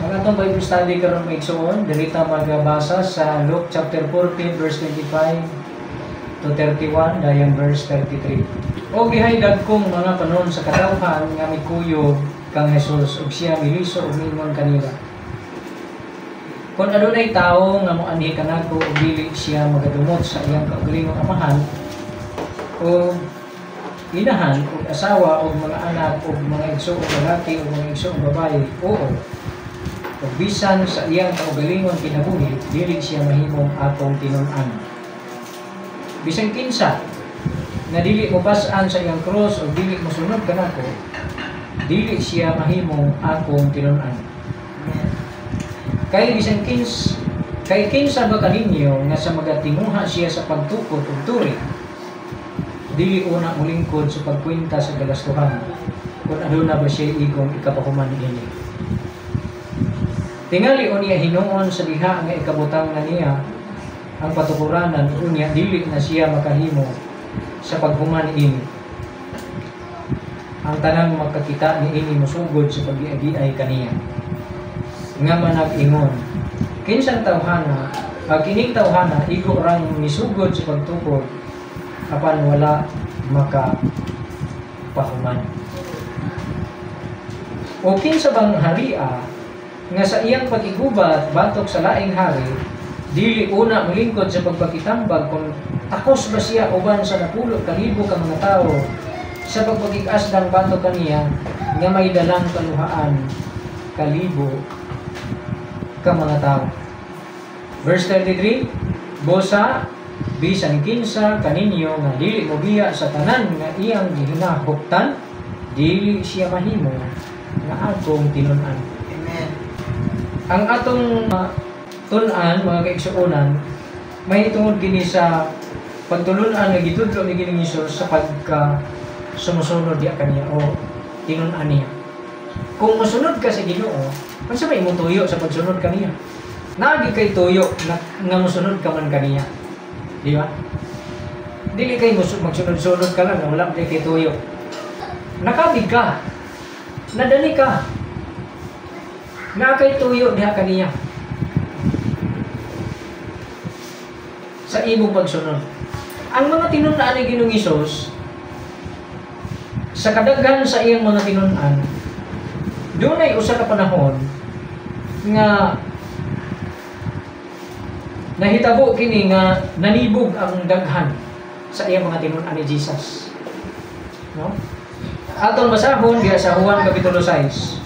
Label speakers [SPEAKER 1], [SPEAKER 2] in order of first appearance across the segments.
[SPEAKER 1] Ang atong Bible study karon, mga igsoon, diri ta magabasa sa Luke chapter 14 verse 25 to 31 dayon verse 33. O gihay dagkong mga panon sa katawhan nga mikuyog kang Jesus ug siya miliso ug miingon kanila. Kung adunay tawo nga moanhi kanako ug dili siya magadumot sa iyang kaugalingong amahan o inahan ug asawa ug mga anak ug mga igsoong lalaki ug mga igsoong babaye, oo, ug bisan sa iyang kaugalingon kinabuhi, dili siya mahimong akong tinun-an. Bisan kinsa nga dili mo bas-an sa iyang krus o dili mo sunod kanako, dili siya mahimong akong tinun-an.
[SPEAKER 2] Amen.
[SPEAKER 1] Kay kinsa ba kaninyo nga sa magatinguha siya sa pagtukod ug turi, dili una molingkod sa pagkwenta sa galastuhan kung aduna ba siya igong ikapahuman niini? Tingali unya hinuon sa diha nga ikabutang na niya ang patukuranan, unya dili na siya makahimo sa paghuman niini. Ang tanang makakita niini mosugod sa paggiagiay kaniya nga manag-ingon, "Kinsang tawhana ag kining tawhana igo rang misugod sa pagtukod apan wala maka pahuman." O kinsa bang haria nga sa iyang pag-igubat batok sa laing hari, dili una molingkod sa pagpakitambag kung takos ba siya uban sa 10,000 ka mga tawo sa pagpakig-asdang batok kaniya nga may dalang 2,000 ka mga tawo? Verse 33, Busa bisan kinsa kaninyo nga dili mobiya sa tanan nga iyang gihinahuktan, dili siya mahimo nga akong tinun-an.
[SPEAKER 2] Amen.
[SPEAKER 1] Ang atong tun-an, mga kaigsuonan, mahitungod kini sa pagtulunan nga gitudlo ni Ginoong Hesus sa pagka sumusunod diya kaniya o tinun-an niya. Kung mosunod ka sa Ginoo, unsa may imong tuyo sa pagsunod kaniya? Naagi kay tuyo na, nga mosunod ka man kaniya. Di ba? Dili kay magsunod-sunod ka lang nga wala kay tuyo. Nakabig ka. Nadali ka. Naa kay tuyo diha kaniya sa imong pagsunod. Ang mga tinun-an ni Ginoong Hesus, sa kadaghan sa iyang mga tinun-an, dunay usa ka panahon nga nahitabo kini nga nanibog ang daghan sa iyang mga tinun-an ni Jesus. No? Atong basahon diha sa Juan kapitulo 6.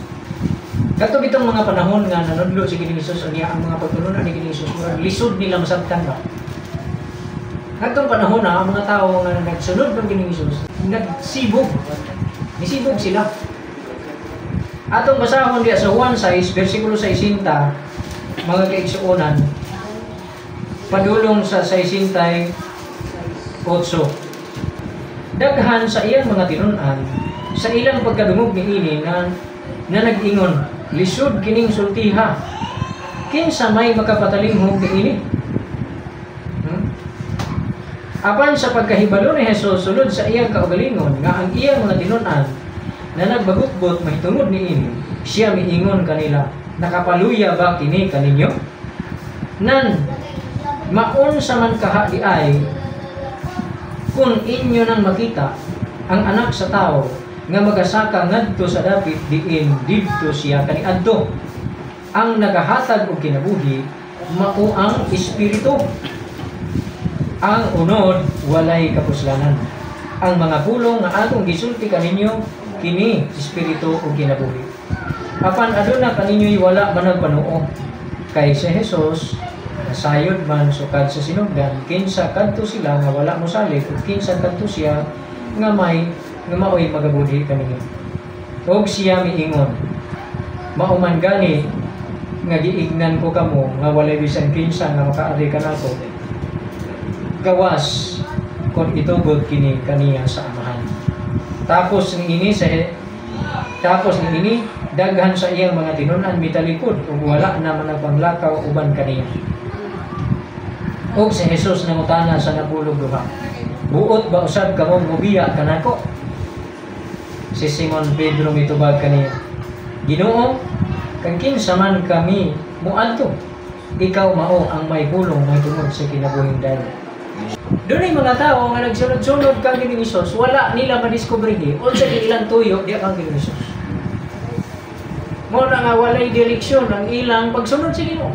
[SPEAKER 1] Kadto bitong mga panahon nga nanudlo si Ginoong Hesus, unya ang mga pagtulunan ni Ginoong Hesus murag lisod nila masabtan ba. Kadtong panahon na ang mga tao nga nagsunod kang Ginoong Hesus nagsibog. Nisibog sila. Atong basahon diha sa Juan 6 versikulo 60, mga kaigsuonan, padulong sa 68. Daghan sa iyang mga tinun-an sa ilang pagkadungog niini na nag-ingon, "Lisod kining sultiha. Kinsa may makapatalinghog niini?" Apan sa pagkahibalo ni Jesus sulod sa iyang kaugalingon nga ang iyang mga tinun-an na nagbagutbot mahitungod niini, siya miingon kanila, "Nakapaluya ba kini kaninyo? Nan maunsa man kaha di ay kung inyo nang makita ang Anak sa Tao nga magasaka ngadto sa dapit diin didto siya kaniadto? Ang nagahatag og kinabuhi mao ang Espiritu. Ang unod walay kapuslanan. Ang mga pulong nga akong gisulti kaninyo kini espiritu ug kinabuhi. Apan aduna kaninyo'y wala managpanuo." Kay si Jesus nasayod man sukad sa sinugdan kinsa kadto sila nga wala mosalig ug kinsa kadto siya nga may nga maoy magabudhi kaniya. Og siya miingon, "Mao man gani nga giignan ko kamo nga walay bisan kinsa nga makaari kanako gawas kon itugot kini kaniya sa Amahan." Tapos niini, daghan sa iyang mga tinun-an mitalikod ug wala na managpanglakaw uban kaniya. Og si Jesus nangutana sa 12, "Buot ba usab kamo mobiya kanako?" Si Simon Pedro mitubag kaniya, "Ginoo, Kang kinsa man kami moadto? Ikaw mao ang may pulong mahitungod sa kinabuhing dayon." Dunay mga tao nga nagsunod-sunod kang Ginoong Hesus, wala nila madiskubre unsa ilang tuyo diha kang Ginoong Hesus. Mao na nga walay direksyon ang ilang pagsunod sa Ginoo.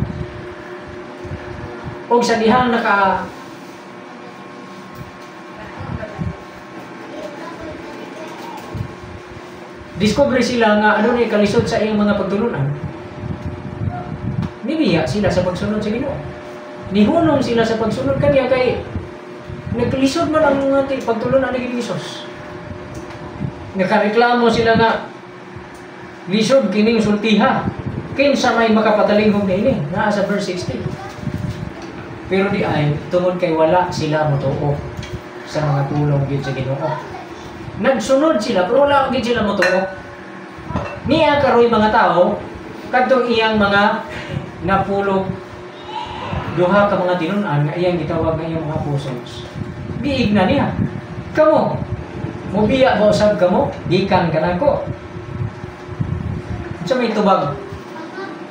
[SPEAKER 1] Og sa dihang naka discover sila nga adunay kalisod sa iyang mga pagtulunan, nibiya sila sa pagsunod sa Ginoo. Nihunong sila sa pagsunod kaniya kay nagkalisod man ang mga pagtulunan ni Ginoong Hesus. Nakareklamo sila nga lisod kining sultiha, kinsa may makapatalinghog niini, naa sa verse 60. Pero di ay tungod kay wala sila motuo sa mga pulong gyud sa Ginoo. Nagsunod sila pero wala gyud sila motuo. Niya karoy mga tao kadtong iyang mga napulog duha ka mga tinun-an nga iyang gitawag nga iyang mga apostles. Giigna niya. Kamo, mobiya ba usab kamo? Gikan kanako. Sa may tubag.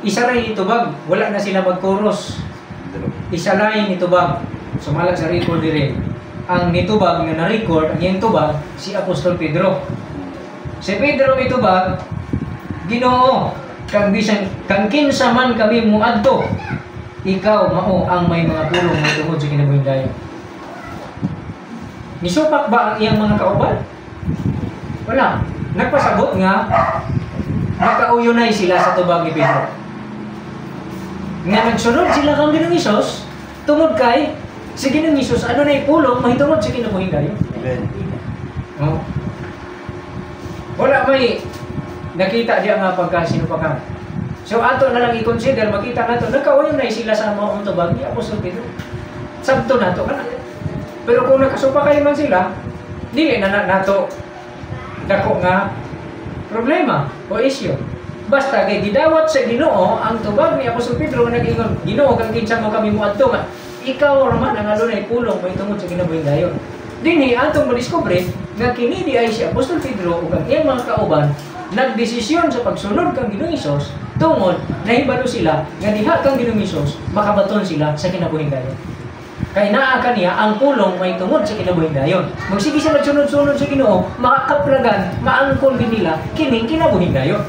[SPEAKER 1] Isa ray ni tubag, wala na sila magkuros. Isa ray ni tubag. Sumala sa record dire. Ang nitubag nga na-record, ang iyang tubag, si Apostol Pedro. Si Pedro mitubag, "Ginoo, kang bisan kang kinsa man kami moadto, ikaw mao ang may mga pulong mahitungod sa kinabuhing dayon." Nisupak ba ang iyang mga kauban? Wala. Nagpasabot nga makauyunay sila sa tubag ni Pedro. Nga nagsunod sila kang Ginoong Hesus tungod kay si Ginoong Hesus adunay pulong mahitungod sa kinabuhing dayon.
[SPEAKER 2] Amen.
[SPEAKER 1] Oh. Wala may nakita diya nga pagkasinupakan. So ato na lang i-consider, makita nato nagkauyunay sila sa maong tubag ni Apostol Pedro. Sabto nato kana. Pero kung nakasupakay man sila, dili na nato dako nga problema o issue. Basta kay gidawat sa Ginoo ang tubag ni Apostol Pedro nga nag-ingon, "Ginoo, kang kinsa man kami moadto nga ikaw ra man ang adunay pulong mahitungod sa kinabuhing dayon." Dinhi atong madiskubre nga kini di ay si Apostol Pedro ug ang iyang mga kauban nagdesisyon sa pagsunod kang Ginoong Hesus tungod nahibalo sila nga diha kang Ginoong Hesus makabaton sila sa kinabuhing dayon. Kay naa kaniya ang pulong mahitungod sa kinabuhing dayon. Magsige sila nagsunod-sunod sa Ginoo, makakaplagan, maangkon din nila kining kinabuhing dayon.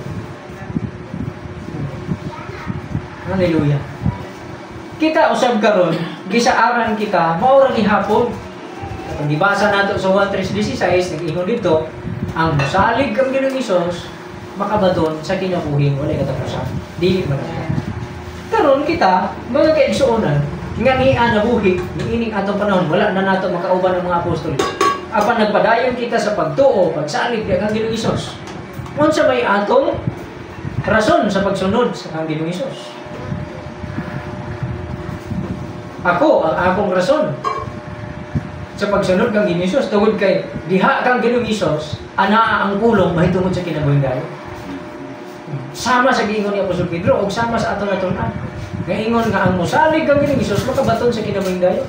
[SPEAKER 1] Hallelujah. Kita usab karon, gisaaran kita, mao ra gihapon. Kung gibasa nato sa Juan 3:16, nag-ingon dito, ang mosalig kang Ginoong Hesus makabaton sa kinabuhing walay katapusan. Dili man. Karon kita, mga kaigsuonan, nga niya nabuhi niining atong panahon, wala na nato makauban ang mga apostoles. Apan nagpadayon kita sa pagtuo, pagsalig kang Ginoong Hesus. Unsa may atong rason sa pagsunod sa kang Ginoong Hesus? Ako, ang akong rason sa pagsunod kang Ginoong Hesus tungod kay diha kang Ginoong Hesus anaa ang pulong mahitungod sa kinabuhing dayon. Sama sa giingon ni Apostol Pedro ug sama sa atong natun-an. Nga ingon nga ang mosalig kang Ginoong Hesus makabaton sa kinabuhing dayon.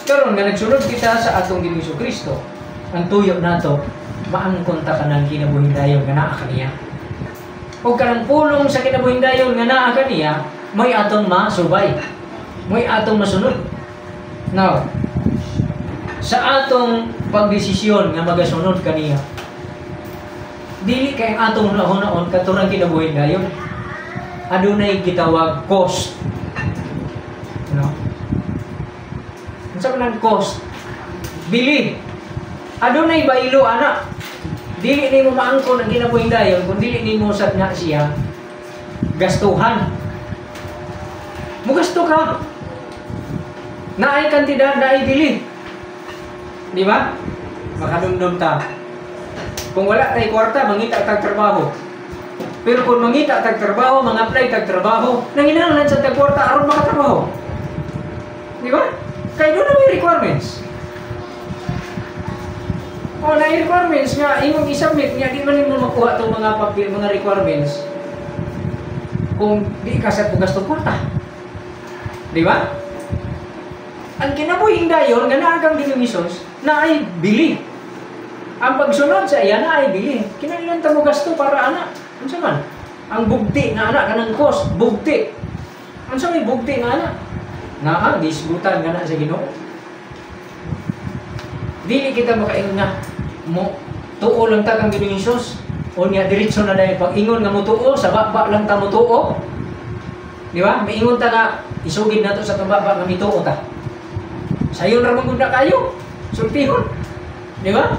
[SPEAKER 1] Karon nga nagsunod kita sa atong Ginoong Kristo, ang tuyo nato maangkon ta kanang kinabuhing dayon nga naa kaniya. Ug kanang pulong sa kinabuhing dayon nga naa kaniya, may atong masubay, may atong masunod. Now, sa atong pagdesisyon nga magasunod kaniya, dili kay atong hunahon katurang kinabuhing dayon. Adunay gitawag cost. No? Unsa man ang cost? Bili. Adunay baylo ana. Dili nimo maangkon ang kinabuhing dayon kung dili nimo sad na siya gastuhan. Mugasto ka. Naay kantidad, naay bili. Di ba? Makadumdum ta. Kung wala tay kwarta, mangita tag trabaho. Pero kung mangita tag trabaho, mga-apply tag trabaho, nanginahanglan sa tag kwarta aron makatrabaho. Di ba? Kay doon na may requirements. O, na requirements nga imong i-submit nga di man nimo makuha tong mga papel, mga requirements kung di ka sa gasto kwarta. Di ba? Ang kinabuhing dayon nga naa kang Ginoong Hesus na ay bili. Ang pagsunod sa iya na ay bili. Kinahanglan ta mo gasto para ana. Unsa man? Ang bugti nga ana kanang cost, bugti. Unsa may bugti nga ana? Naa gisgutan nga na sa Ginoo. Dili kita makaingon nga mo tuo lang ta kang Ginoong Hesus. Unya diretso na dahil pag ingon nga motuo sa baba lang ta motuo. Di ba? Miingon ta nga isugid nato sa atong baba nga mituo ta. Sayon ra man gud na kayo. Sultihon. Di ba?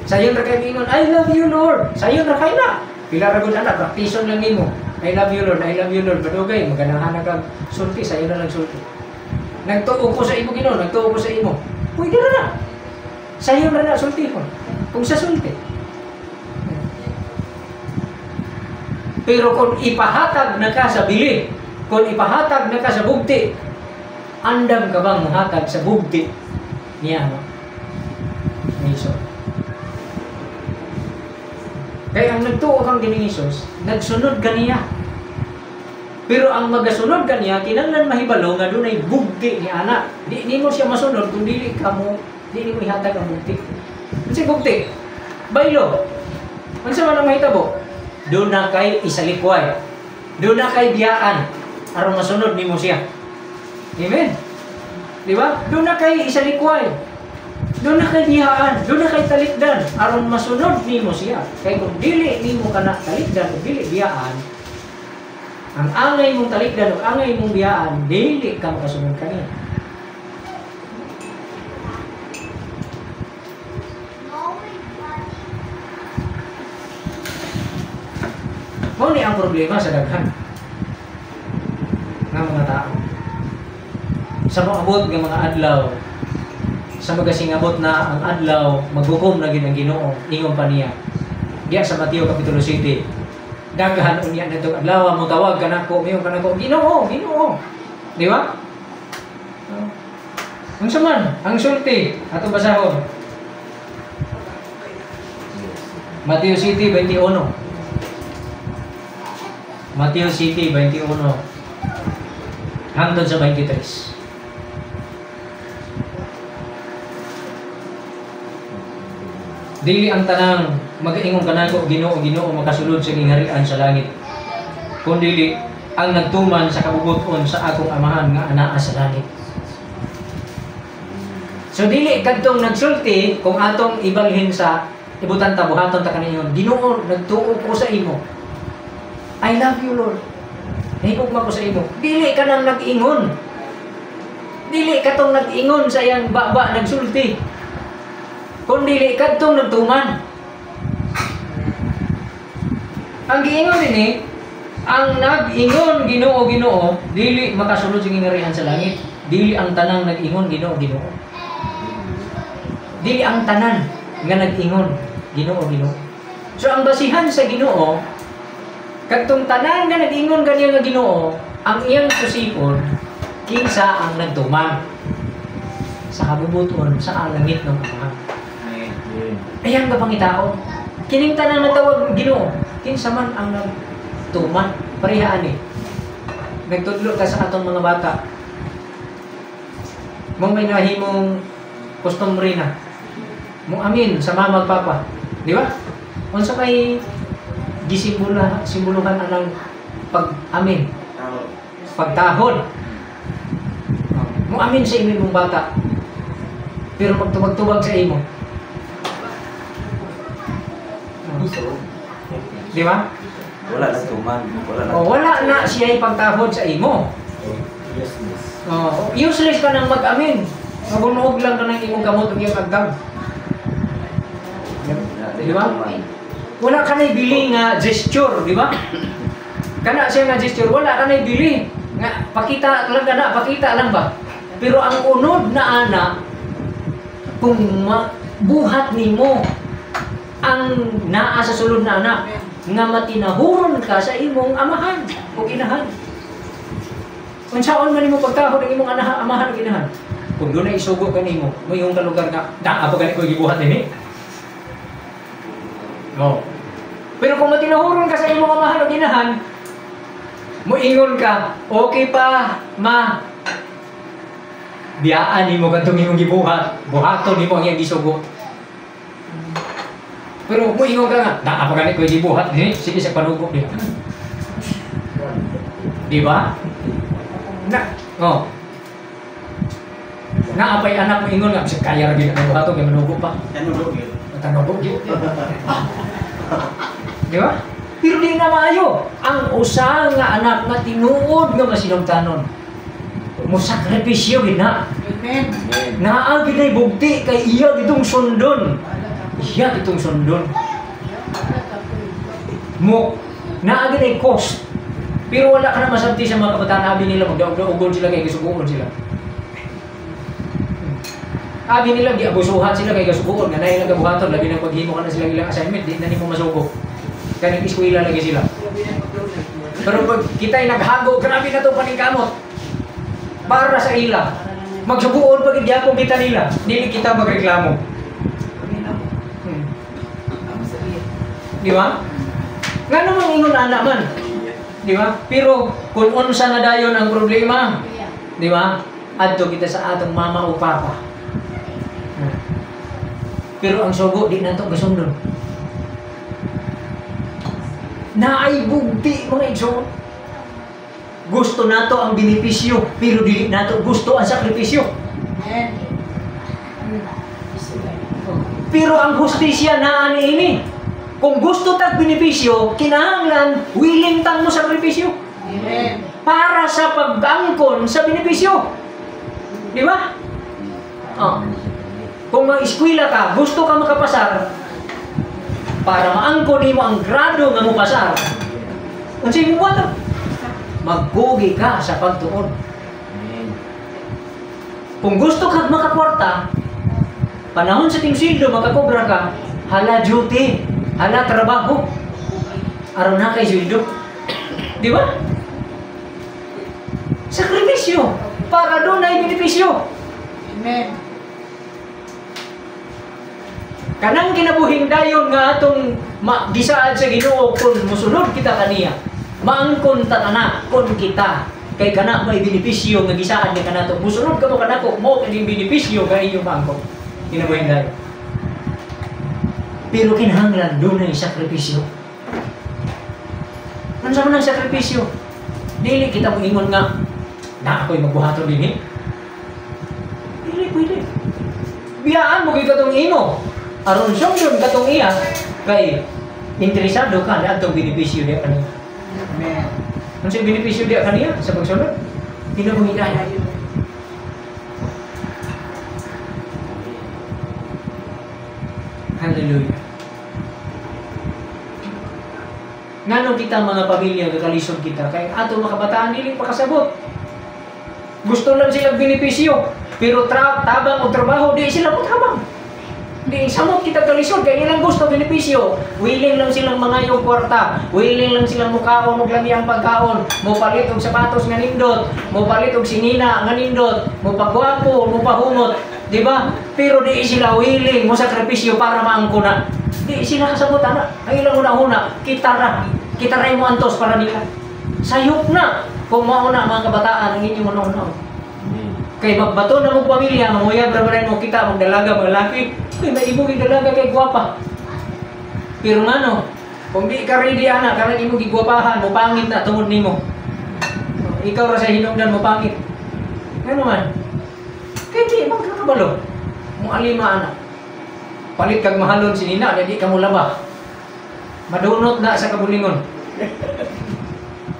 [SPEAKER 1] Sayon ra kay miingon, I love you Lord. Sayon ra kay na. Pila ra gud ana, praktison lang nimo. I love you Lord, I love you Lord. Padugay maganahan na kag sulti, sayon na lang sulti. Nagtuo ko sa imo Ginoo, nagtuo ko sa imo. Pwede ra na. Sayon ra na sultihon. Kung sa sulti. Pero kung ipahatag na ka sa bili, kung ipahatag na ka sa bugti, andam ka bang muhatag sa bugti niya, no? Ni Hesus. Kaya ang nagtuo kang Ginoong Hesus, nagsunod ka niya. Pero ang magasunod ka niya, kinahanglan mahibalo nga dunay bugti ni ana. Di nimo siya masunod kung dili ka mo, di nimo ihatag ang bugti. Unsay bugti? Baylo. Unsa man ang mahitabo? Doon na kay isalikway. Doon na kay biyaan aron masunod nimo siya. Amen. Di ba? Doon na kay isalikway. Doon na kay biyaan, doon na kay talikdan aron masunod nimo siya. Kay kung dili nimo kana talikdan ug dili biyaan, ang angay mong talikdan ug angay mong biyaan, dili ka makasunod kaniya. Mao ni ang problema sa daghan nga mga tao. Sa moabot nga mga adlaw, sa magasingabot na ang adlaw, maghukom na gid ang Ginoo, ingon pa niya. Diya sa Mateo Kapitulo 7, daghan unya ngadtong adlaw motawag kanako, mayon kanako, Ginoo, Ginoo. Di ba? Unsa man ang sulti atong basahon? Mateo 7:21. Mateo 7:21 hangtod sa 23. Dili ang tanang mag-ingon kanako Ginoo, Ginoo makasulod sa gingharian sa langit, kundi ang nagtuman sa kabubuton sa akong amahan nga anaa sa langit. So dili kadtong nagsulti kung atong ibalhin sa ibutan ta buhaton ta kaningon, Ginoo, nagtuo ko sa imo. I love you Lord. Nahigugma ko sa imo. Dili ka nang nag-ingon. Dili ka tong nag-ingon sa iyang baba nagsulti. Kung dili kadtong nagtuman. Ang giingon dinhi, ang nag-ingon Ginoo, Ginoo, dili makasulod sa gingharian sa langit. Dili ang tanang nag-ingon Ginoo, Ginoo. Dili ang tanan nga nag-ingon Ginoo, Ginoo. So ang basihan sa Ginoo, kadtong tanan nga nag-ingon kaniya nga Ginoo, ang iyang susipon kinsa ang nagtuman sa kabubuton sa langit ng Amahan. Ayan ka pangitao. Kining tanan nagtawag Ginoo, kinsa man ang nagtuman. Pareha ani. Nagtudlo ka sa atong mga bata. Mong may nahimong kostumbre na. Mong amin sa mama ug papa. Di ba? Unsa may gisimboluhan anang pag-amin, pagtahod. Mo amin sa imong bata, pero magtubag-tubag sa imo. Di ba?
[SPEAKER 2] Wala na tuman. Wala na.
[SPEAKER 1] O, wala na siya ipagtahod sa imo.
[SPEAKER 2] Useless.
[SPEAKER 1] O, useless ka nang mag-amin. Magunoog lang ka ng imong kamot ug iyang agdam. Di ba? Wala ka na'y bili nga gesture, di ba? Kana siya nga gesture, wala ka na'y bili. Nga, pakita lang ka na, pakita lang ba? Pero ang unod na ana, kung buhat nimo ang naa sa sulod na ana, nga matinahuron ka sa imong amahan o inahan. Unsaon man nimo pagtahod ang imong amahan o inahan? Kung doon na isugo ka nimo, may iyong kalugar nga, naa pa gani ko gibuhat nini. No. Pero kung matinahuron ka sa imong amahan o inahan, moingon ka, okay pa, ma. Biyaan nimo kadtong imong gibuhat, buhaton nimo ang iyang gisugo. Pero muingon ka nga, naa pa gani ko'y gibuhat dinhi, sige sa panugo diha. Di ba? Na, oh. Naa pa'y anak mo ingon nga, bisag kaya ra gyud ang buhaton kay manugo pa.
[SPEAKER 2] Tanugo gyud.
[SPEAKER 1] Tanugo gyud. Di ba? Pero di na maayo. Ang usa nga anak nga tinuod nga masinugtanon, mo sakripisyo gid na.
[SPEAKER 3] Amen.
[SPEAKER 1] Naa gid ay bugti kay iya gitong sundon. Iya gitong sundon. Mo naa gid ay cost. Pero wala ka na masabti sa mga kabataan, abi nila magdaog-daogon sila kay gisugoon sila. Abi nila giabusuhan sila kay gasugoon nga naay lang gabuhaton, labi nang paghimo ka na sila ilang assignment, di na nimo masugo. Kay nag-eskwela lagi sila. Pero pag kita'y naghago, grabe na to paningkamot. Para sa ila. Magsugoon pag gyapon kita nila, dili kita magreklamo. Di ba? Ngano mang ingon ana man? Di ba? Pero kung unsa na dayon ang problema, di ba? Adto kita sa atong mama o papa. Pero ang sugo di nato gasundon. Naay bugti mga igsoon. Gusto nato ang benepisyo, pero dili nato gusto ang sakripisyo. Pero ang hustisya naa niini. Kung gusto tag benepisyo, kinahanglan willing tang mo sakripisyo.
[SPEAKER 3] Amen.
[SPEAKER 1] Para sa pag-angkon sa benepisyo. Di ba? Oh. Kung mag-eskwela ka, gusto ka makapasar, para maangkon nimo ang grado nga mopasar, unsay imong buhaton? Magkugi ka sa pagtuon. Kung gusto kag makakwarta, panahon sa ting sweldo makakobra ka, hala duty, hala trabaho, aron na kay sweldo. Di ba? Sakripisyo para doon ay benepisyo.
[SPEAKER 3] Amen.
[SPEAKER 1] Kanang kinabuhing dayon nga atong gisaad sa Ginoo kung musunod kita kaniya, maangkon ta kana kon kita kay kana may benepisyo nga gisaad niya kanato. Musunod ka mo kanako, mo kining benepisyo nga inyong maangkon kinabuhing dayon. Pero kinahanglan dunay sakripisyo. Unsa man ang sakripisyo? Dili kita moingon nga na ako'y magbuhaton dinhi. Dili pwede. Biyaan mo gyud katong imo. Aron sundon katong iya kay interesado ka na atong benepisyo diha kaniya.
[SPEAKER 3] Amen.
[SPEAKER 1] Unsay benepisyo diha kaniya sa pagsunod? Kinabuhi dayon. Hallelujah. Ngano kita mga pamilya gakalisod kita kay atong mga kabataan dili pa kasabot. Gusto lang silang benepisyo, pero tabang o trabaho di sila motabang. Di samot kita kalisod kay ilang gusto benepisyo. Willing lang silang mangayog kwarta, willing lang silang mukaon og lami ang pagkaon, mopalit og sapatos nga nindot, mopalit og sinina nga nindot, mopagwapo, mopahumot, di ba? Pero di sila willing mo sakripisyo para maangko na. Di sila kasabot ana. Ang ilang una-una, kita ra mo antos para nila. Sayop na kung mao na mga kabataan ang inyong una-una. Kay magbato na mong pamilya, manguyab ra man mo kita mong dalaga mga laki, uy may imong dalaga kay gwapa. Pero ngano, kung di ka ready ana, kanang imong gigwapahan, mo pangit na tungod nimo. Ikaw ra sa hinungdan mo pangit. Ngano man? Kay di man kakabalo. Mo alima ana. Palit kag mahalon si nina, di ka mo laba. Madunot na sa kabulingon.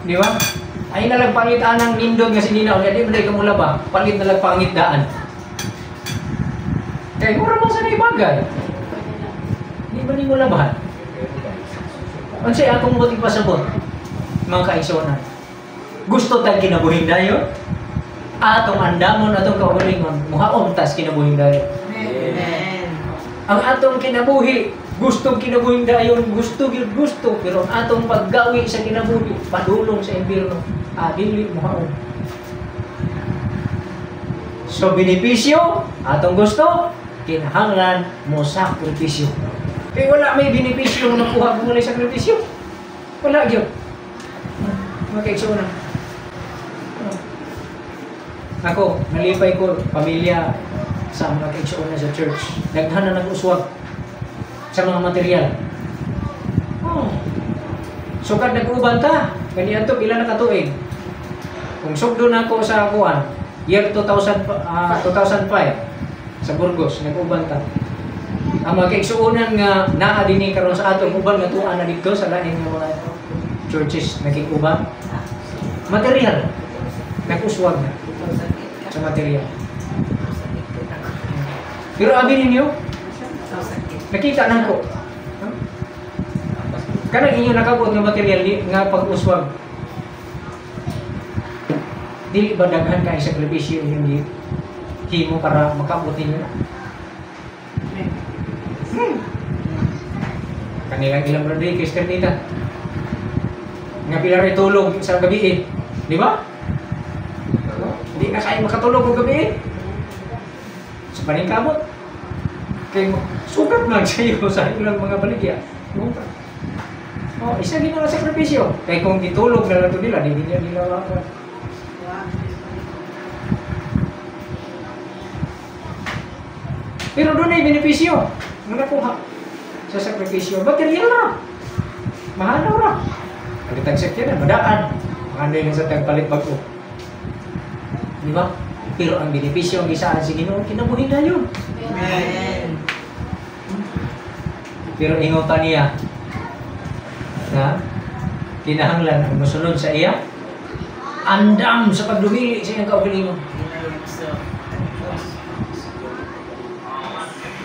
[SPEAKER 1] Di ba? Ay nalang palit anang nindot nga si nina, di man ka mo laba, palit na lang pangit daan. Kay mura man sa bagay. Di ba nimo labahan? Unsay akong buot ipasabot, mga kaigsuonan? Gusto tag kinabuhing dayon? Atong andamon atong kaugalingon, muhaom tas kinabuhing dayon.
[SPEAKER 3] Amen.
[SPEAKER 1] Ang atong kinabuhi, gustong kinabuhing dayon, gusto gyud gusto, pero ang atong paggawi sa kinabuhi, padulong sa impierno, dili muhaom. So benepisyo, atong gusto, kinahanglan mo sakripisyo. Kay wala may benepisyo nga nakuha kung walay sakripisyo. Wala gyud. Mga kaigsuonan. Ako, nalipay ko pamilya sa mga kaigsuonan sa church. Daghan na nag-uswag sa mga material. Sukad nag-uban ta, kaniadto pila na katuig. Kung sugdo na ako sa kuan, year 2000, 2005 sa Burgos, nag-uban ta. Ang mga kaigsuonan nga naa dinhi karon sa atong uban nga tuan na didto sa laing nga mga churches nakig-uban. Material. Nag-uswag na sa material. Pero abi ninyo, nakita na ko. Kanang inyo nakabot nga material di, nga pag-uswag. Dili ba daghan kay sakripisyo inyong himo para makabot ninyo na? Kanilang ilang Rodriguez Ternita. Nga pila rin tulog sa gabi eh. Di ba? Di na kayo makatulog og gabi eh. Sa paningkamot. Kay sukat man sa iyo sa ilang mga baligya. Sukat. Oh, isa din ang sakripisyo. Kay kung gitulog na lang to nila, di nila nila makakuha. Pero doon ay benepisyo nga nakuha sa sakripisyo. Material ra. Mahalaw ra. Pagkatag sakyanan, madaan. Mahanday lang sa tagpalit bago. Di ba? Pero ang benepisyo ang gisaan sa Ginoo, kinabuhi na yun.
[SPEAKER 3] Amen.
[SPEAKER 1] Pero ingon pa niya na kinahanglan ang mosunod sa iya andam sa pagdumili sa iyang kaugalingon.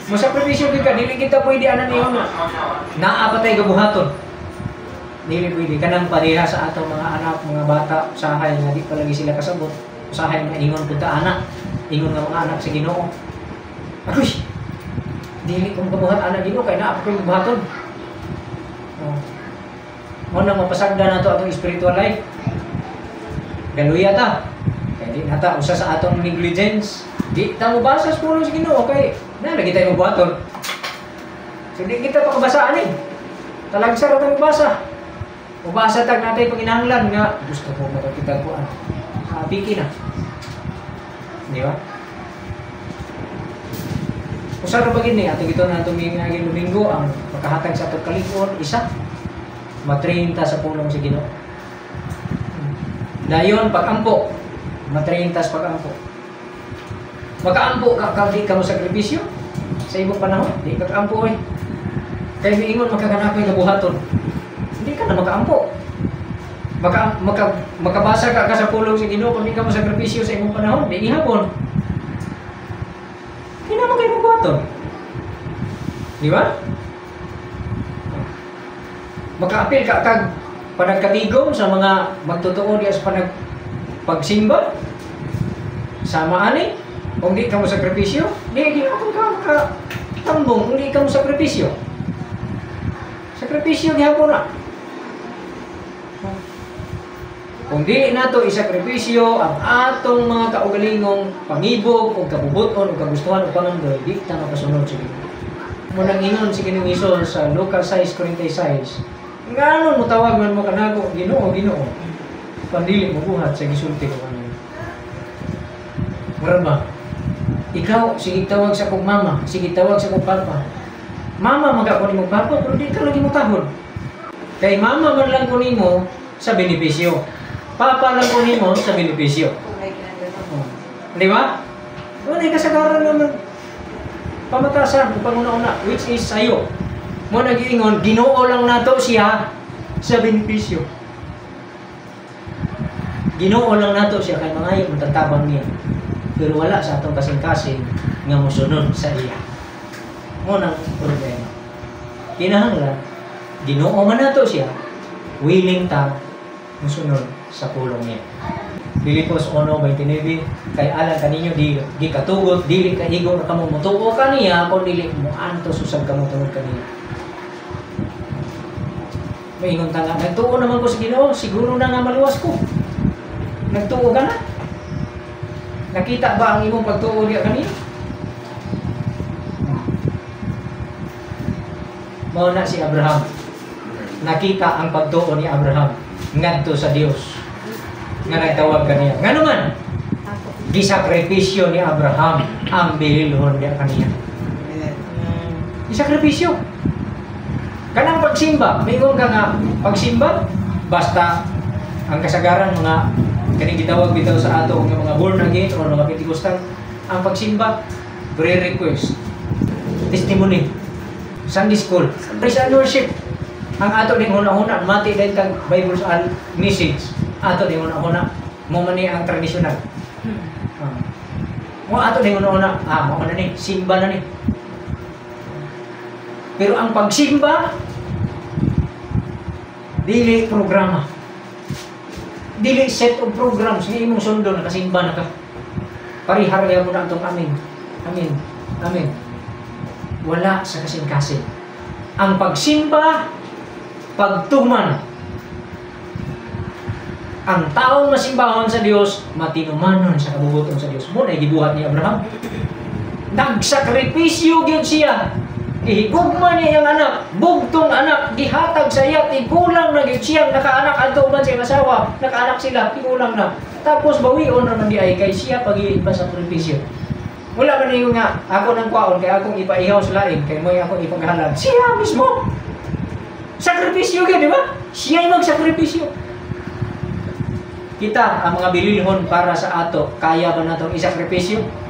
[SPEAKER 1] Masakripisyo gyud ka, dili kita pwede anan niyo na naa pa tay gabuhaton. Dili pwede kanang pareha sa atong mga anak, mga bata, usahay nga di pa lagi sila kasabot. Usahay nga ingon pud ta anak, ingon nga mga anak sa Ginoo. Agoy. Dili ko makabuhat anak Ginoo kay naa pa koy gabuhaton. Oh. Mo na mapasagda nato atong spiritual life. Galuya ta. Kay di nata usa sa atong negligence. Di ta mobasa sa pulong sa Ginoo kay na lagi tayo mabuhaton. So di kita pakabasaan eh. Talagsa ra ta mobasa. Mobasa tag natay panginahanglan nga gusto ko makakita ko ano. Piki na. Di ba? Usa ra ba gid ni atong gituon atong miinaging Domingo ang makahatag sa atong kalig-on isa matrinta sa pulong sa Ginoo. Dayon pag-ampo, matrinta sa pag-ampo. Makaampo ka kag di ka mo sakripisyo sa imong panahon, di ka kaampo oy. Kay miingon makakanakoy nga buhaton. Hindi ka na makaampo. Makabasa ka sa pulong sa Ginoo kung di ka mo sakripisyo sa imong panahon, di ihapon. Di naman kayo magbuhaton. Di ba? Makaapil ka kag panagkatigom sa mga magtotoo diya sa pagsimba. Sama ani, kung di ka mo sakripisyo, di gihapon ka makatambong kung di ka mo sakripisyo. Sakripisyo gihapon na. Kung dili nato isakripisyo ang atong mga kaugalingong pangibog o kabubuton o kagustuhan o pangandoy, di ta makasunod sa Ginoo. Munang ingon si Ginoong Hesus sa Lucas 6:46, nganon mo tawag man mo kanago, Ginoo, Ginoo, pandili mo buhat sa gisulti ko kanino. Mura ba? Ikaw, sige tawag sa kong mama, sige tawag sa kong papa. Mama man ka ko nimo papa, pero di ka lagi mo tahod. Kay mama man lang ko nimo sa benepisyo. Papa lang ko nimo sa benepisyo. Oh. Di ba? Wala kasagaran naman pamatasan o panguna-una, which is sayo. Mo nag-iingon, Ginoo lang nato siya sa benepisyo. Ginoo lang nato siya kay mangayo matatabang niya. Pero wala sa atong kasing-kasing nga mosunod sa iya. Mo nang problema. Kinahanglan Ginoo man nato siya, willing ta mosunod sa pulong niya. Filipos 1:29, kay alang kaninyo di gikatugot dili ka igo ra kamo motuo kaniya kon dili mo antos usab kamo tungod kaniya. Maingon ta nga, nagtuo naman ko sa Ginoo, siguro na nga maluwas ko. Nagtuo ka na? Nakita ba ang imong pagtuo diya kaniya? Mao na si Abraham. Nakita ang pagtuo ni Abraham ngadto sa Dios nga nagtawag kaniya. Ngano man gisakripisyo ni Abraham ang bililhon diya kaniya. Gisakripisyo. Kanang pagsimba, mingon ka nga pagsimba basta ang kasagaran mga kaning gitawag bitaw sa ato nga mga born again or mga Pentecostal, ang pagsimba prayer request, testimony, Sunday school, praise and worship. Ang ato ning hunahuna, mati din kag Bible message. Ato ning hunahuna, mo man ni ang tradisyonal. Mo ato ning hunahuna, mo na ni simba na ni. Pero ang pagsimba dili programa. Dili set of programs nga imong sundon nakasimba na ka. Parihar mo na atong amin. Amin. Amin. Wala sa kasing-kasing. Ang pagsimba, pagtuman. Ang taong masimbahon sa Dios, matinumanon sa kabubuton sa Dios. Mo na gibuhat ni Abraham. Nagsakripisyo gyud siya. Gihigugma niya iyang anak, bugtong anak, gihatag sa iya, tigulang na gyud siyang nakaanak adto man sa iyang asawa, nakaanak sila, tigulang na. Tapos bawion ra man di ay kay siya pag-ipasakripisyo. Wala man ingon nga ako nang kwaon kay akong ipaihaw sa lain kay mo'y akong ipaghalad. Siya mismo. Sakripisyo gyud, di ba? Siya magsakripisyo. Kita ang mga bililhon para sa ato, kaya ba natong isakripisyo?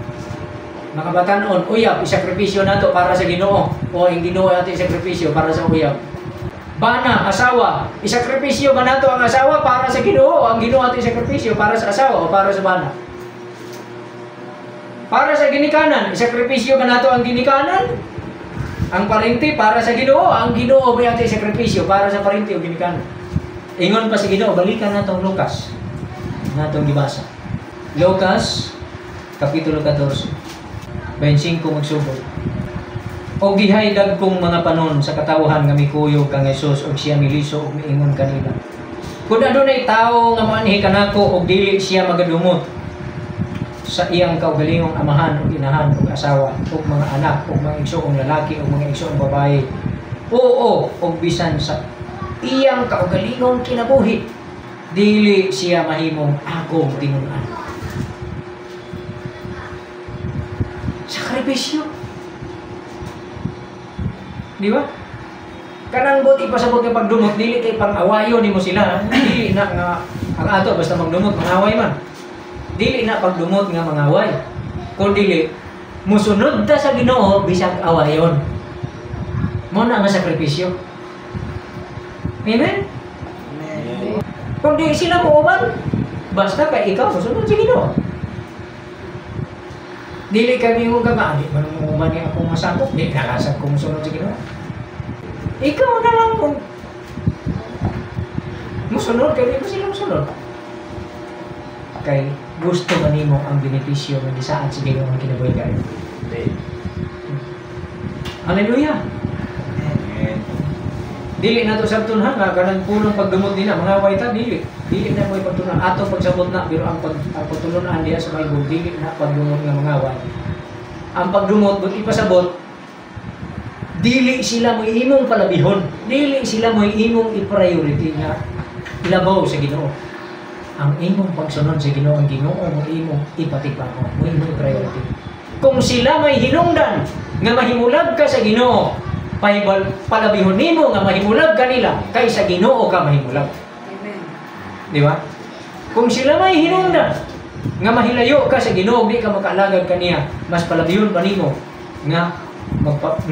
[SPEAKER 1] Mga batanon, uyab, isakripisyo nato para sa Ginoo o ang Ginoo ato isakripisyo para sa uyab. Bana, asawa, isakripisyo ba nato ang asawa para sa Ginoo o ang Ginoo ato isakripisyo para sa asawa o para sa bana? Para sa ginikanan, isakripisyo ba nato ang ginikanan? Ang parente para sa Ginoo, ang Ginoo ba ato isakripisyo para sa parente o ginikanan? Ingon pa sa Ginoo, balikan natong Lucas. Natong gibasa. Lucas kapitulo 14. 25 magsugod. Og gihay dagkong mga panon sa katawhan nga mikuyog kang Hesus og siya miliso og miingon kanila. Kun adunay tawo nga moanhi kanako og dili siya magadumot sa iyang kaugalingong amahan ug inahan ug asawa ug mga anak ug mga igsoong lalaki ug mga igsoong babae, oo, ug bisan sa iyang kaugalingong kinabuhi, dili siya mahimong akong tinun-an. Sakripisyo. Di ba? Kanang buti pasabot nga pagdumot, dili kay pang-awayon nimo sila. Dili na nga ang ato basta magdumot mangaway man. Dili na pagdumot nga mangaway. Kun dili musunod ta sa Ginoo bisag awayon. Mo na nga sakripisyo. Amen?
[SPEAKER 3] Amen.
[SPEAKER 1] Kung di sila muuban, basta kay ikaw musunod sa Ginoo. Dili kami mo ka nga, di man muuban ni akong masakop, di nakasab ko musunod sa Ginoo. Ikaw na lang kung musunod, kay di ko sila musunod. Kay gusto man nimo ang benepisyo nga gisaad sa Ginoo ang kinabuhi kayo. Hallelujah.
[SPEAKER 2] Amen.
[SPEAKER 1] Dili na to sabton ha, nga kanang pulong pagdumot nila, mga way ta dili. Dili na mo ipagtulunan ato pagsabot na, pero ang pagtulunan diha sa Bible dili na pagdumot nga mga way. Ang pagdumot but ipasabot, dili sila mo imong palabihon, dili sila mo imong i-priority nga labaw sa Ginoo. Ang imong pagsunod sa Ginoo, ang Ginoo mo imong ipatipangon, mo imong i-priority. Kung sila may hinungdan nga mahimulag ka sa Ginoo, palabihon nimo nga mahimulag kanila kaysa Ginoo ka mahimulag.
[SPEAKER 3] Amen.
[SPEAKER 1] Di ba? Kung sila may hinungdan nga mahilayo ka sa Ginoo, di ka makaalagad kaniya, mas palabihon pa nimo nga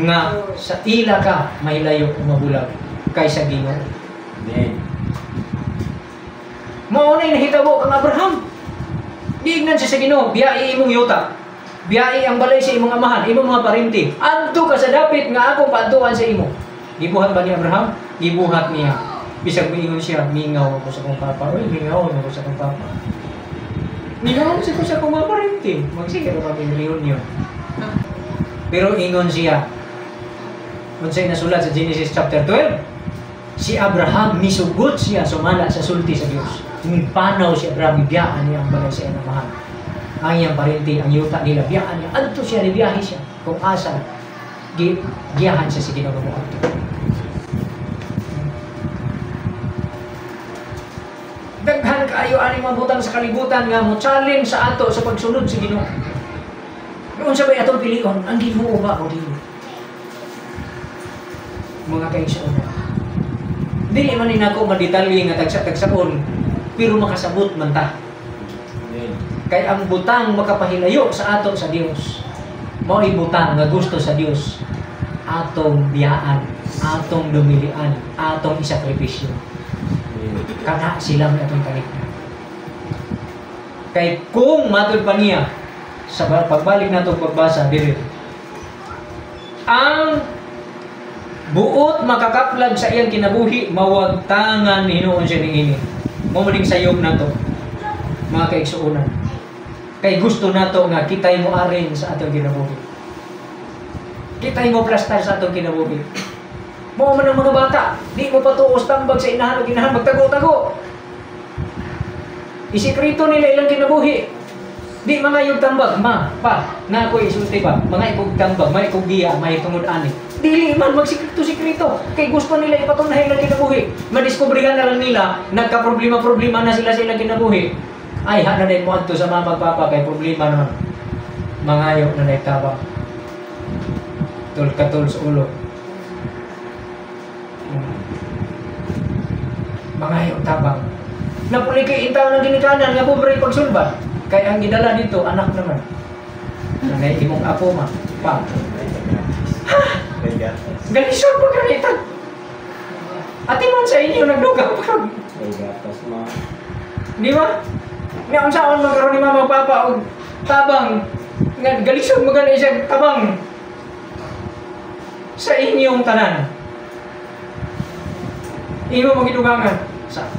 [SPEAKER 1] nga sa ila ka mahilayo o mabulag kaysa Ginoo.
[SPEAKER 2] Amen.
[SPEAKER 1] Mao na nahitabo kang Abraham. Giingnan siya sa Ginoo, biyai imong yuta. Biyai ang balay sa imong amahan, imong mga parente. Adto ka sa dapit nga akong paadtuan sa imo. Gibuhat ba ni Abraham? Gibuhat niya. Bisag miingon siya, mingaw ako sa akong papa. Uy, mingaw ako sa akong papa. Mingaw ako sa akong mga parente. Magsige ra kami reunion. Pero ingon siya, unsay nasulat sa Genesis chapter 12, si Abraham misugot siya sumala sa sulti sa Dios. Mipanaw si Abraham, biyaan niya ang balay sa iyang amahan. Ang iyang parente, ang yuta nila, biyaan niya. Adto siya, nibiyahe siya. Kung asa, giyahan siya sa Ginoo mo adto. Daghan kaayo ani mga butang sa kalibutan nga mo challenge sa ato sa pagsunod sa Ginoo. Unsa bay atong pilion? Ang Ginoo ba o dili? Mga kaigsuonan. Dili man ni nako madetalye nga tagsa-tagsaon, pero makasabot man ta.
[SPEAKER 2] Amen.
[SPEAKER 1] Kay ang butang makapahilayo sa ato sa Dios, mao'y butang nga gusto sa Dios atong biyaan, atong dumilian, atong isakripisyo.
[SPEAKER 2] Amen.
[SPEAKER 1] Kana sila may atong talikdan. Kay kung matud pa niya sa pagbalik nato pagbasa diri, ang buot makakaplag sa iyang kinabuhi, mawagtangan ni hinuon siya niini. Mao man ning sayop nato, mga kaigsuonan. Kay gusto nato nga kitay mo arin sa atong kinabuhi. Kitay mo plastar sa atong kinabuhi. Mao man ang mga bata, di mo patuos tambag sa inahan o ginahan, magtago-tago. Isikreto nila ilang kinabuhi. Di mga yung tambag, ma, pa, na ako'y isulti ba, mga ikog tambag, mga ikog giya, may tungod ani. Dili man, magsikreto-sikreto. Kay gusto nila ipatunay ilang kinabuhi. Madiskubrihan na lang nila, nagka-problema-problema na sila sa ilang kinabuhi. Ay, hana na mo adto sa mama papa kay problema naman. Mangayo na naitabang. Tul katul sa ulo. Mangayo tabang. Napuli kay intaw ng ginikanan nga pobre pagsulba. Kay ang gidala dito anak naman. Nanay imong apo ma pa.
[SPEAKER 2] May gatas.
[SPEAKER 1] Galisod pa ganita. Ati man sa inyo nagdugang pa.
[SPEAKER 2] May gatas ma.
[SPEAKER 1] Di ba? Nga unsaon man karon ni mama papa og tabang nga galisod mo gani siya tabang sa inyong tanan. Imo mo gidugangan sa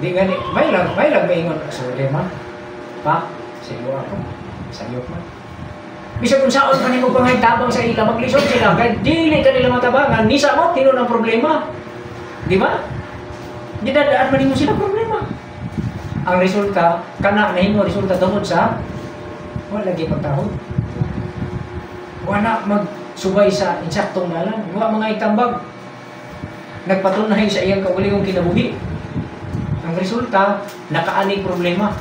[SPEAKER 1] di gani may lang maingon sorry ma. Pa, sayo ako. Sayo pa. Bisag unsaon pa nimo pangay tabang sa ila, maglisod sila kay dili kanila matabangan, ni sa mo tinuod ang problema. Di ba? Gidadaan man nimo sila problema. Ang resulta, kana nahimo resulta tungod sa wala lagi pagtahod. Wala magsubay sa insaktong dalan, wala mga itambag. Nagpatunay sa iyang kaugalingong kinabuhi. Ang resulta, nakaani problema.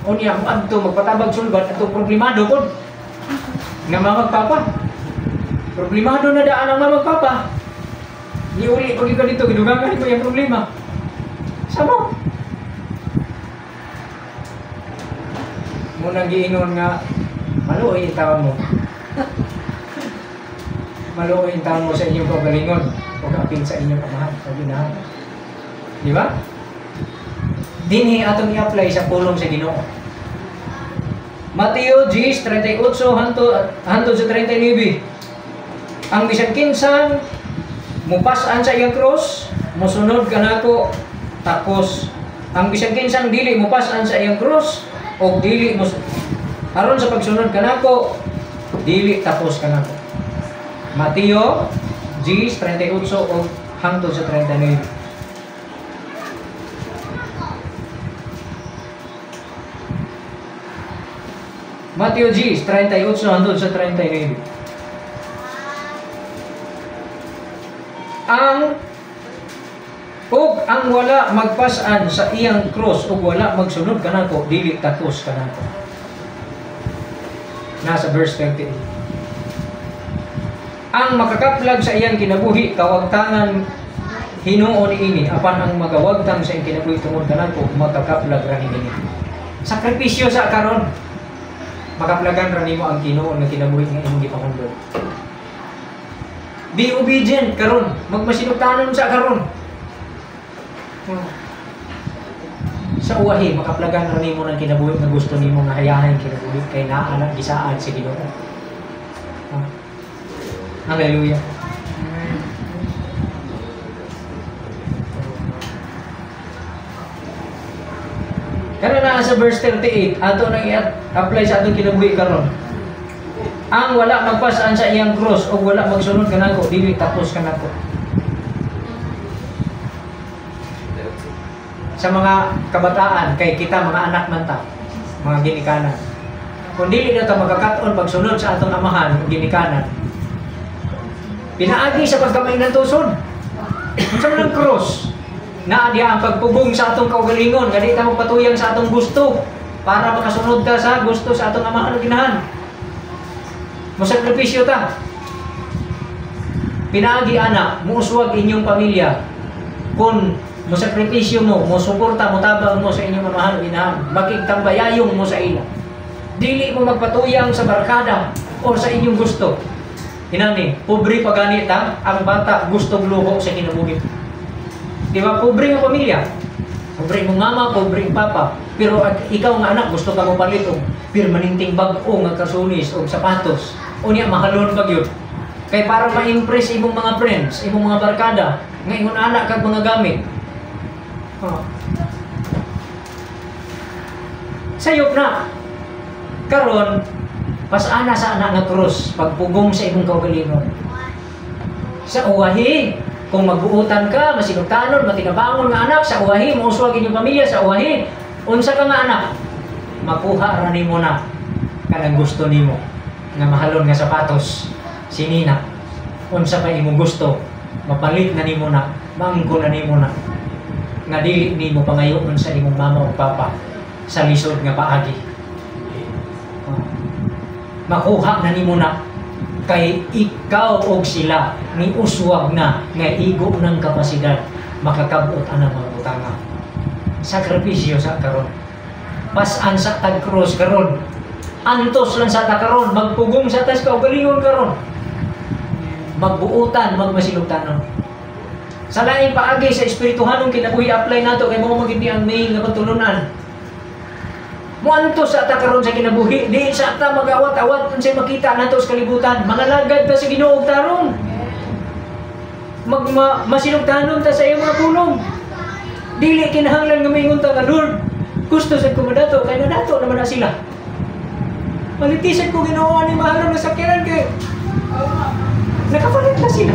[SPEAKER 1] Unya mo adto magpatabag sulbad adto problemado pod. Nga mamagpapa. Problemado na daan ang mamagpapa. Niuli pag ka dito gidugangan ko yung problema. Samo. Munang giingon nga maluoy ang taon mo. Maluoy ang taon mo sa inyong kaugalingon ug apil sa inyong amahan o ginahan. Di ba? Dinhi atong i-apply sa pulong sa Ginoo. Mateo 10:38 hantod sa 39. Ang bisan kinsang mupas-an sa iyang krus, mosunod kanako takos. Ang bisan kinsang dili mupas-an sa iyang krus og dili mo aron sa pagsunod kanako, dili tapos kanako. Mateo 10:38 og hangtod sa 39. Mateo 10:38 hangtod sa 39. Ang ug ang wala magpas-an sa iyang krus ug wala magsunod kanako, dili takos kanako. Nasa verse 38. Ang makakaplag sa iyang kinabuhi kawagtangan hinuon ini, apan ang magawagtang sa iyang kinabuhi tungod kanako makakaplag ra niini. Sakripisyo sa karon. Makaplagan ra nimo ang Ginoo nga kinabuhi nga imong gipangundon. Be obedient karon, magmasinugtanon sa karon. Sa uwahi makaplagan ra nimo ng kinabuhi nga gusto nimo nga hayahay kinabuhi kay naa na gisaad sa Ginoo. Hallelujah. Kana naa sa verse 38, ato nang i-apply sa atong kinabuhi karon. Ang wala magpas-an sa iyang krus o wala magsunod kanako, dili tapos kanako. Sa mga kabataan, kay kita mga anak man ta, mga ginikanan. Kung dili na ta magkakat-on pagsunod sa atong amahan o ginikanan, pinaagi sa pagkamay ng tuson. Unsa man ang krus? Naa diha ang pagpugong sa atong kaugalingon, nga di ta magpatuyang sa atong gusto para makasunod ta sa gusto sa atong amahan o ginahan. Mosakripisyo ta. Pinaagi ana, muuswag inyong pamilya. Kung mosakripisyo mo, mosuporta, motabang mo sa inyong amahan o inahan, makigtambayayong mo sa ila. Dili mo magpatuyang sa barkada o sa inyong gusto. Inani, pobre pa gani ta, ang bata gusto luho sa kinabuhi. Di ba? Pobre nga pamilya. Pobre mong mama, pobre ng papa. Pero ikaw nga anak, gusto ka mo palit og permanenteng bag-o nga kasunis og sapatos. O niya, mahalon pa gyud. Kay para ma-impress imong mga friends, imong mga barkada, nga ingon anak kag mga gamit. Oh. Sayop na. Karon, pasana sa anak nga krus, pagpugong sa imong kaugalingon. Sa uwahi, kung magbuutan ka, masinugtanon, matinabangon nga anak, sa uwahi, mauswag inyong pamilya, sa uwahi, unsa ka nga anak, makuha ra nimo na kanang gusto nimo nga mahalon nga sapatos, sinina, unsa pa imong gusto, mapalit na nimo na, mangko na nimo na, nga dili nimo pangayoon sa imong mama o papa sa lisod nga paagi. Makuha na nimo na kay ikaw og sila ni uswag na nga igo ng kapasidad makakabot anang mga butanga. Sakripisyo sa karon. Pasan sa tag-cross karon. Antos lang sa ta karon, magpugong sa tas kaugalingon karon. Magbuutan, magmasinugtanon. Sa laing paagi sa espirituhanong kinabuhi apply nato kay mao magid ni ang main nga pagtulunan. Muantos sa ta karon sa kinabuhi, di sa ta magawat-awat unsay makita nato sa kalibutan. Mangalagad ta sa Ginoo og tarong. Masinugtanon ta sa iyang mga pulong. Dili kinahanglan nga maingon ta nga Lord, gusto sad ko madato kay nadato naman na sila. Malitisan ko Ginoo ani mahalon nga sakyanan kay nakapalit na sila.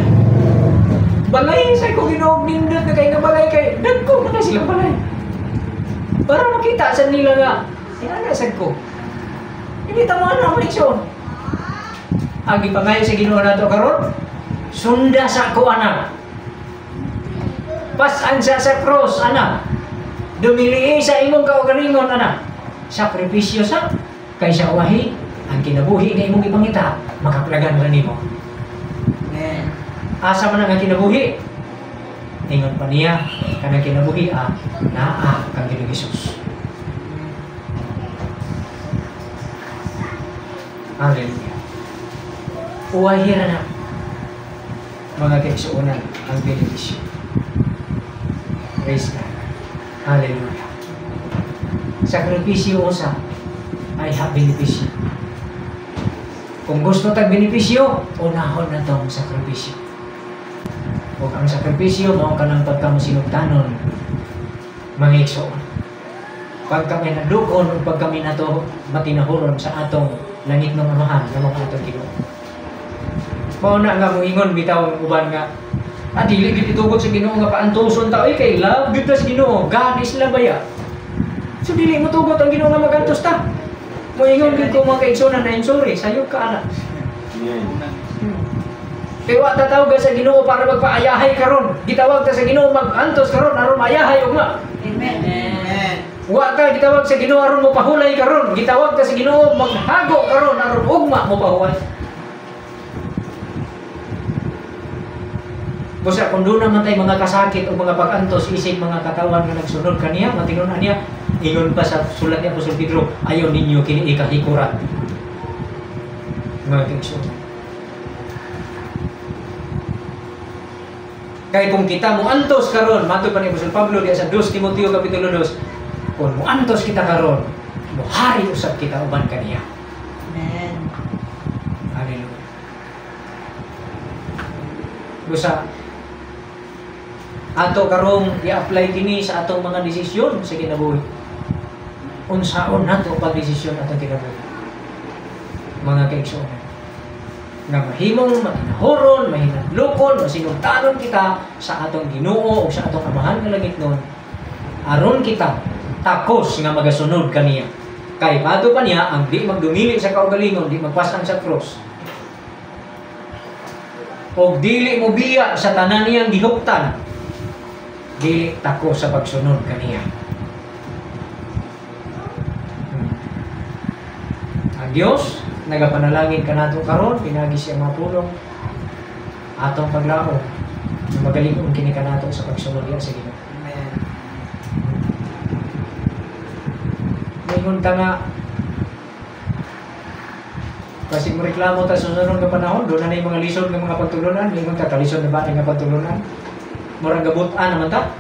[SPEAKER 1] Balay sa ko Ginoo nindot na kay nga balay kay dagko na kay sila balay. Para makita sa nila nga ay ana sad ko. Hindi tama na ang leksyon. Ang gipangayo sa Ginoo nato karon, sunda sa ko anak. Pasan sa cross anak. Dumilii sa imong kaugalingon anak. Sakripisyo sa kay sa uwahi ang kinabuhi nga imong gipangita makaplagan ra nimo.
[SPEAKER 3] Amen.
[SPEAKER 1] Asa man ang kinabuhi? Ingon pa niya kanang kinabuhi naa kang Ginoong Hesus. Hallelujah. Uwahi ra na mga kaigsuonan ang benepisyo. Praise God. Hallelujah. Sakripisyo usa ay ha benepisyo. Kung gusto tag benepisyo, unahon na tong sakripisyo. Ug ang sakripisyo mao kanang pagkamasinugtanon mga igsoon. Pagka may nadukon o pagka may nato matinahuron sa atong langit ng amahan nga mga atong Ginoo. Mao na nga moingon bitaw ang uban nga dili gid itugot sa Ginoo nga paantuson ta oy kay love gid ta sa Ginoo. God is love baya. So dili mo tugot ang Ginoo nga magantos ta. Moingon gid ko mga kaigsuonan, I'm sorry, sayop ka ana.
[SPEAKER 2] Amen.
[SPEAKER 1] Kay wa ta tawag sa Ginoo para magpaayahay karon. Gitawag ta sa Ginoo magantos karon aron maayahay ugma.
[SPEAKER 3] Amen. Amen.
[SPEAKER 1] Wa ta gitawag sa Ginoo aron mopahulay karon. Gitawag ta sa Ginoo maghago karon aron ugma mopahuway. Busa kung doon naman tayo mga kasakit o mga pag-antos isip mga katawan nga nagsunod kaniya, matinunan niya, ingon pa sa sulat ni Apostol Pedro, ayaw ninyo kini ikahikuran. Mga kaigsuonan. Kay kung kita moantos karon, matod pa ni Apostol Pablo diya sa 2 Timoteo kapitulo 2, kung moantos kita karon, mohari usab kita uban kaniya.
[SPEAKER 3] Amen.
[SPEAKER 1] Hallelujah. Busa ato karong i-apply kini sa atong mga desisyon sa kinabuhi. Unsaon nato pagdesisyon atong kinabuhi? Mga kaigsuonan, nga mahimong matinahoron, mahinadlokon, masinugtanon kita sa atong Ginoo o sa atong Amahan nga langitnon, aron kita takos nga magasunod kaniya. Kay pato pa niya ang di magdumili sa kaugalingon, di magpasan sa cross. Og dili mo biya sa tanan niyang gihuptan, dili takos sa pagsunod kaniya. Ang Dios nagapanalangin kanato karon, pinagi siya mga pulong. Atong paglaom na magalig-on kini kanato sa pagsunod diha sa Ginoo.
[SPEAKER 3] Amen.
[SPEAKER 1] Ningon ta nga kasi mo reklamo ta sa susunod nga panahon, doon na yung mga lisod nga mga pagtulunan, ningon ta kalisod na ba nga pagtulunan? Murang gabutan naman ta.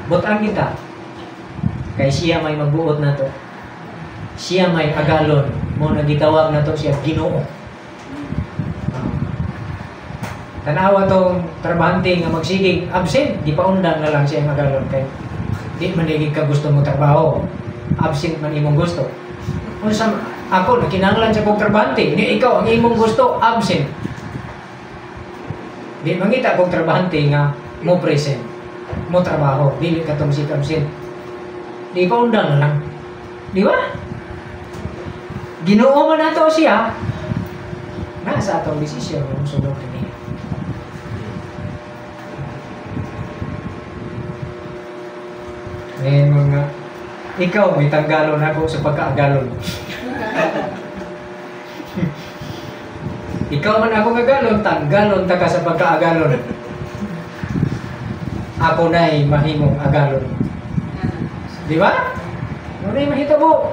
[SPEAKER 1] Butan kita. Kay siya may magbuot nato. Siya may agalon, mo na gitawag nato siya Ginoo. Tanawa tong trabahante nga magsigig absent, gipaundang na lang siya ang agalon kay di man ligid ka gusto mo trabaho. Absent man imong gusto. Unsa ako nakinahanglan sa kong trabahante, ni ikaw ang imong gusto absent. Di mangita kong trabahante nga mo present, mo trabaho, dili ka tong sig absent. Di paundang na lang. Di ba? Ginoo man nato siya. Nasa atong desisyon kung sunod kini. Ngayon mga ikaw may tanggalon ako sa pagkaagalon. Ikaw man ako ngagalon, tanggalon ta ka sa pagkaagalon. Ako na'y mahimong agalon. Di ba? Ano na'y mahitabo?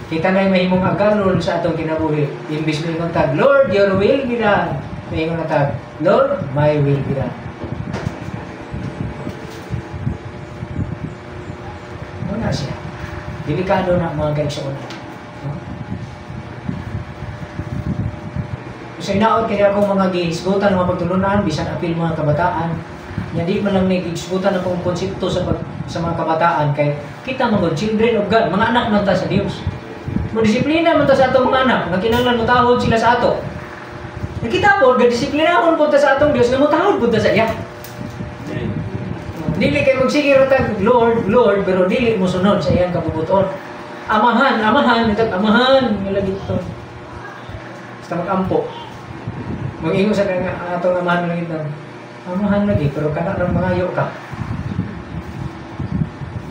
[SPEAKER 1] Kita na'y mahimong agalon sa atong kinabuhi. Imbis mo ingon tag, Lord, your will be done. Maingon na tag, Lord, my will be done. Muna siya. Delikado na mga kaigsuonan. No? Sa inaot kaya akong mga gihisgutan mga pagtulunan, bisan apil mga kabataan, nga di man lang ni gihisgutan akong konsepto sa sa mga kabataan kay kita mga children of God, mga anak man ta sa Dios. Modisiplina man ta sa atong mga anak, nga kinahanglan motahod sila sa ato. Nakita po, gadisiplinahon po ta sa atong Dios nga motahod po ta sa iya. Dili kay magsige ra tag Lord, Lord, pero dili mo sunod sa iyang kabubuton. Amahan, amahan, itag amahan nga lagi to. Basta magampo. Mag-ingon sa nga atong amahan lagi to. Amahan lagi pero kana rang mangayo ka.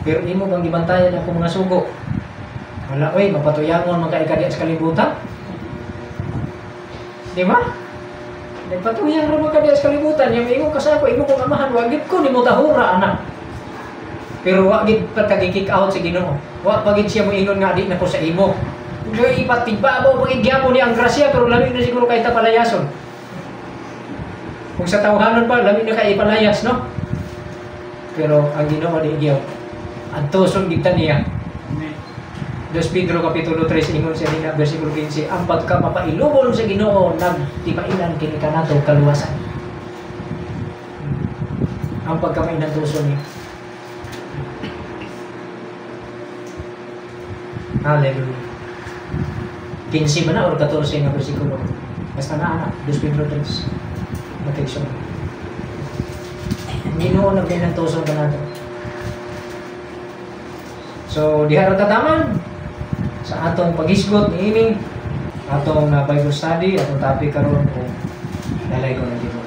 [SPEAKER 1] Pero imo bang gibantayan ako mga sugo? Wala oy, mapatuyangon man ka diha sa kalibutan. Di ba? Nagpatuyang ra man ka diha sa kalibutan, yang ingon ka sa ako, imo kong amahan, wa gid ko nimo tahura anak. Pero wa gid pa ta gi-kick out sa Ginoo. Wa pa gid siya moingon nga di na ko sa imo. Kay ipatigbabaw pa gid gyapon niya ang grasya pero lami na siguro kay ta palayason. Kung sa tawhanon pa lami na kay ipalayas, no? Pero ang Ginoo di gyud. Antuson gid ta niya. 2 Pedro Kapitulo 3 ingon siya nina versikulo 15, ang pagka mapailubon sa Ginoo nagtipainan kini kanato kaluwasan. Ang pagkamainantuson niya. Hallelujah. 15 ba na or 14 nga bersikulo? Basta na anak, 2 Pedro 3. Protection. Ginoo nagpinantuson kanato. So diha ra tataman sa atong paghisgot niini, atong Bible study, atong topic karon kung dalay ko ng Ginoo.